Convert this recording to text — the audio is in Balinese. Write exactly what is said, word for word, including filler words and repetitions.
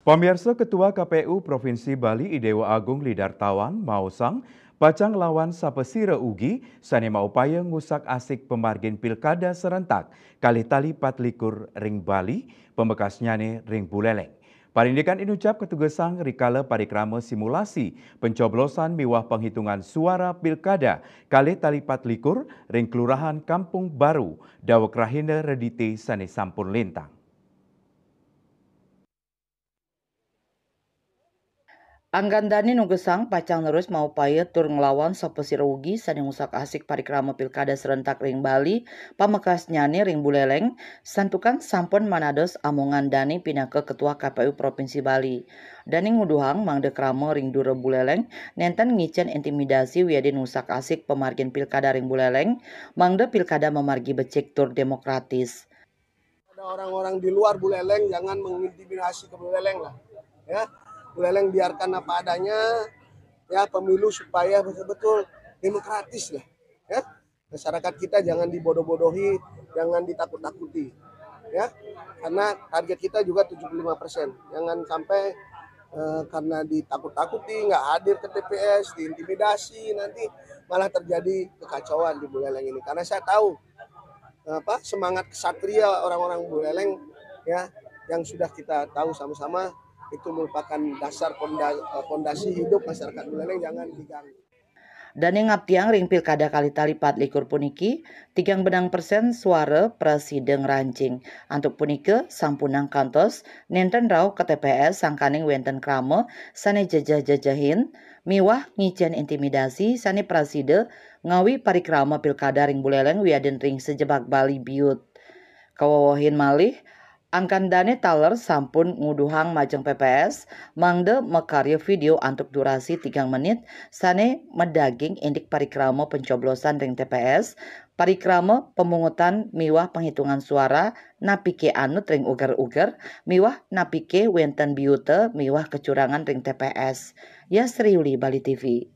Pamirsa, Ketua K P U Provinsi Bali I Dewa Agung Lidartawan maosang pacang nglawan sapasira ugi sane maupaya ngusak-asik pamargin pilkada serentak kalih tali pat likur ring Bali, pamekasnyane ring Buleleng. Parindikan inucap katugesang rikala parikrama simulasi pencoblosan miwah penghitungan suara pilkada kalih tali pat likur ring Kelurahan Kampung Baru, daweg rahina Redite sane sampun lintang. Anggan dane nugesang pacang nerus maupaya tur nglawan sapasira ugi sane ngusak-asik parikrama pilkada serentak ring Bali, pamekasnyane ring Buleleng, santukan sampun manados amongan dane pinaka Ketua K P U Provinsi Bali. Dane nguduhang mangda krama ring dura Buleleng nenten ngicen intimidasi wiadin ngusak-asik pamargin pilkada ring Buleleng, mangda pilkada mamargi becik tur demokratis. Ada orang-orang di luar Buleleng, jangan mengintimidasi ke Buleleng lah. Ya, Buleleng biarkan apa adanya, ya, pemilu supaya betul-betul demokratis lah. Ya, masyarakat kita jangan dibodoh-bodohi, jangan ditakut-takuti. Ya, karena target kita juga tujuh puluh lima persen. Jangan sampai eh, karena ditakut-takuti, nggak hadir ke T P S, diintimidasi, nanti malah terjadi kekacauan di Buleleng ini. Karena saya tahu apa semangat kesatria orang-orang Buleleng, ya, yang sudah kita tahu sama-sama, itu merupakan dasar ponda- eh, pondasi hidup masyarakat Buleleng, jangan diganggu. Dane ngaptiang ring pilkada kalih tali pat likur puniki, tigang benang persen suara prasida ngrancing. Antuk punika sampunang kantos nenten rauh ka T P S sangkaning wenten krama sane jejeh-jejehin miwah ngicen intimidasi sane prasida ngawi parikrama pilkada ring Buleleng wiadin ring sajebag Bali Biut. Kawewehin malih, angkan dane taler sampun nguduhang majeng P P S mangda makarya video antuk durasi tigang menit sane madaging indik parikrama pencoblosan ring T P S, parikrama pemungutan miwah penghitungan suara, napike anut ring uger-uger, miwah napike wenten biuta miwah kecurangan ring T P S. Yasri Yuli, Bali T V.